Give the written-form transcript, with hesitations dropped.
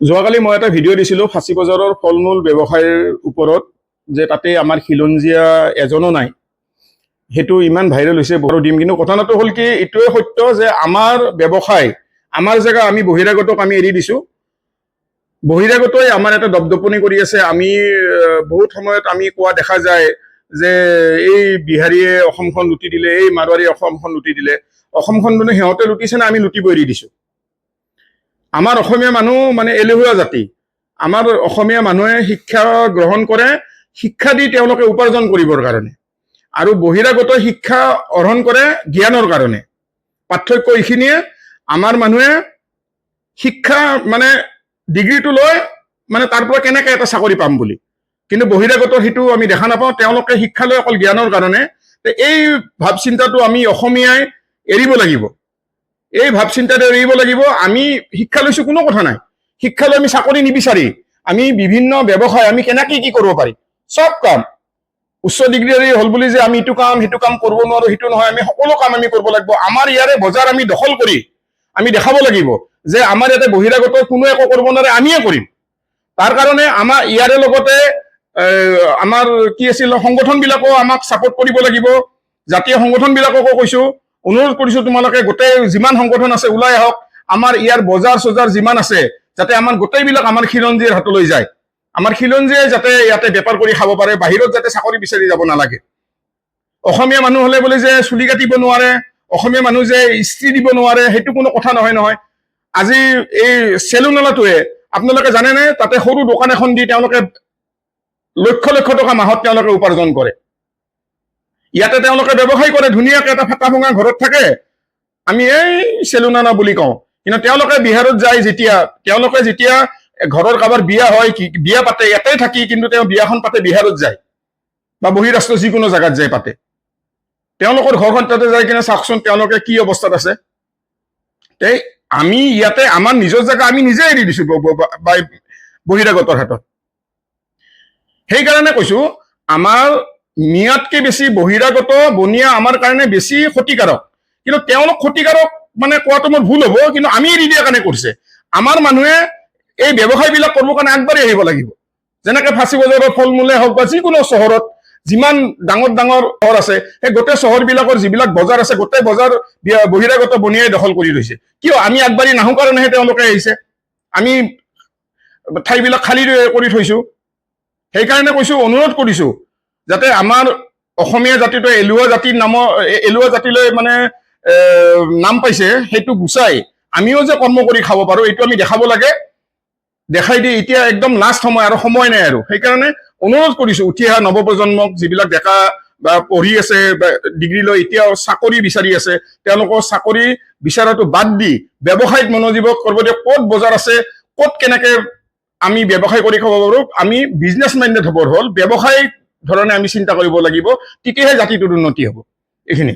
যোৱাকালি মই এটা ভিডিঅ' দিছিলোঁ ফাঁচী বজাৰৰ ফল মূল ব্যৱসায়ৰ ওপৰত, যে তাতে আমাৰ খিলঞ্জীয়া এজনো নাই। সেইটো ইমান ভাইৰেল হৈছে, বহুত দিম। কিন্তু কথাটো হ'ল কি, এইটোৱে সত্য যে আমাৰ ব্যৱসায়, আমাৰ জেগা আমি বহিৰাগতক আমি এৰি দিছোঁ। বহিৰাগতই আমাৰ এটা দপদপনি কৰি আছে। আমি বহুত সময়ত আমি কোৱা দেখা যায় যে এই বিহাৰীয়ে অসমখন লুটি দিলে, এই মাৰোৱাৰীয়ে অসমখন লুটি দিলে। অসমখন মানে সিহঁতে লুটিছে নে আমি লুটিব এৰি দিছোঁ? আমাৰ অসমীয়া মানুহ মানে এলেহুৱা জাতি। আমাৰ অসমীয়া মানুহে শিক্ষা গ্ৰহণ কৰে শিক্ষা দি তেওঁলোকে উপাৰ্জন কৰিবৰ কাৰণে আৰু বহিৰাগত শিক্ষা অৰ্হন কৰে জ্ঞানৰ কাৰণে। পাৰ্থক্য এইখিনিয়ে। আমাৰ মানুহে শিক্ষা মানে ডিগ্ৰীটো লয় মানে তাৰ পৰা কেনেকে এটা চাকৰি পাম বুলি। কিন্তু বহিৰাগত সেইটো আমি দেখা নাপাওঁ। তেওঁলোকে শিক্ষা লয় অকল জ্ঞানৰ কাৰণে। তে এই ভাৱ চিন্তাটো আমি অসমীয়াই এৰিব লাগিব। এই ভাৱ চিন্তাটো এৰিব লাগিব। আমি শিক্ষা লৈছো, কোনো কথা নাই। শিক্ষা লৈ আমি চাকৰি নিবিচাৰি আমি বিভিন্ন ব্যৱসায় আমি কেনেকে কি কৰিব পাৰি, চব কাম। উচ্চ ডিগ্ৰী হ'ল বুলি যে আমি ইটো কাম সিটো কাম কৰিব নোৱাৰো, সেইটো নহয়। আমি সকলো কাম আমি কৰিব লাগিব। আমাৰ ইয়াৰে বজাৰ আমি দখল কৰি আমি দেখাব লাগিব যে আমাৰ ইয়াতে বহিৰাগত কোনো একো কৰিব নোৱাৰে, আমিয়ে কৰিম। তাৰ কাৰণে আমাৰ ইয়াৰে লগতে আমাৰ কি আছিল, সংগঠনবিলাকো আমাক ছাপোৰ্ট কৰিব লাগিব। জাতীয় সংগঠনবিলাককো কৈছো, অনুৰোধ কৰিছো, তোমালোকে গোটেই যিমান সংগঠন আছে ওলাই আহক। আমাৰ ইয়াৰ বজাৰ চজাৰ যিমান আছে, যাতে আমাৰ গোটেইবিলাক আমাৰ খিলঞ্জীয়াৰ হাতলৈ যায়। আমাৰ খিলঞ্জীয়াই যাতে ইয়াতে বেপাৰ কৰি খাব পাৰে, বাহিৰত যাতে চাকৰি বিচাৰি যাব নালাগে। অসমীয়া মানুহ হলে বোলে যে চুলি কাটিব নোৱাৰে, অসমীয়া মানুহ যে ইস্ত্ৰি দিব নোৱাৰে, সেইটো কোনো কথা নহয় নহয়। আজি এই চেলুনৱালাটোৱে, আপোনালোকে জানেনে, তাতে সৰু দোকান এখন দি তেওঁলোকে লক্ষ লক্ষ টকা মাহত তেওঁলোকে উপাৰ্জন কৰে। ইয়াতে তেওঁলোকে ব্যৱসায় কৰে ধুনীয়াকে, এটা ফটা ভঙা ঘৰত থাকে, আমি এই চেলুনানা বুলি কওঁ। কিন্তু তেওঁলোকে বিহাৰত যায় যেতিয়া, তেওঁলোকে যেতিয়া ঘৰৰ কাৰোবাৰ বিয়া হয়, কি বিয়া পাতে ইয়াতে থাকি, কিন্তু তেওঁ বিয়াখন পাতে বিহাৰত যায় বা বহিৰাষ্ট্ৰ যিকোনো জেগাত যায় পাতে। তেওঁলোকৰ ঘৰখন তাতে যাই কিনে চাওকচোন, তেওঁলোকে কি অৱস্থাত আছে। তে আমি ইয়াতে আমাৰ নিজৰ জেগা আমি নিজে এৰি দিছো বহিৰাগতৰ হাতত। সেইকাৰণে কৈছো, আমাৰ মিয়াতকে বেছি বহিৰাগত বনিয়া আমাৰ কাৰণে বেছি ক্ষতিকাৰক। কিন্তু তেওঁলোক ক্ষতিকাৰক মানে কোৱাটো মোৰ ভুল হ'ব, কিন্তু আমি এৰি দিয়াৰ কাৰণে কৰিছে। আমাৰ মানুহে এই ব্যৱসায়বিলাক কৰিবৰ কাৰণে আগবাঢ়ি আহিব লাগিব। যেনেকে ফাঁচী বজাৰৰ ফল মূলে হওক বা যিকোনো চহৰত যিমান ডাঙৰ ডাঙৰ চহৰ আছে, সেই গোটেই চহৰবিলাকৰ যিবিলাক বজাৰ আছে, গোটেই বজাৰ বহিৰাগত বনিয়াই দখল কৰি লৈছে। কিয়? আমি আগবাঢ়ি নাহো কাৰণেহে তেওঁলোকে আহিছে। আমি ঠাইবিলাক খালী কৰি থৈছো। সেইকাৰণে কৈছো, অনুৰোধ কৰিছো, যাতে আমাৰ অসমীয়া জাতিটোৱে এলেহুৱা জাতিৰ নামৰ এলেহুৱা জাতিলৈ মানে নাম পাইছে, সেইটো গুচাই আমিও যে কৰ্ম কৰি খাব পাৰো, এইটো আমি দেখাব লাগে। দেখাই দি এতিয়া একদম লাষ্ট সময় আৰু সময় নাই আৰু। সেইকাৰণে অনুৰোধ কৰিছো উঠি অহা নৱপ্ৰজন্মক, যিবিলাক ডেকা বা পঢ়ি আছে বা ডিগ্ৰী লৈ এতিয়াও চাকৰি বিচাৰি আছে, তেওঁলোকৰ চাকৰি বিচৰাটো বাদ দি ব্যৱসায়ত মনোনিৱেশ কৰিব দিয়ক। ক'ত বজাৰ আছে, ক'ত কেনেকে আমি ব্যৱসায় কৰি খাব পাৰো, আমি বিজনেছ মাইণ্ডেড হ'বৰ হ'ল। ব্যৱসায় ধৰণে আমি চিন্তা কৰিব লাগিব, তেতিয়াহে জাতিটোৰ উন্নতি হ'ব। এইখিনি।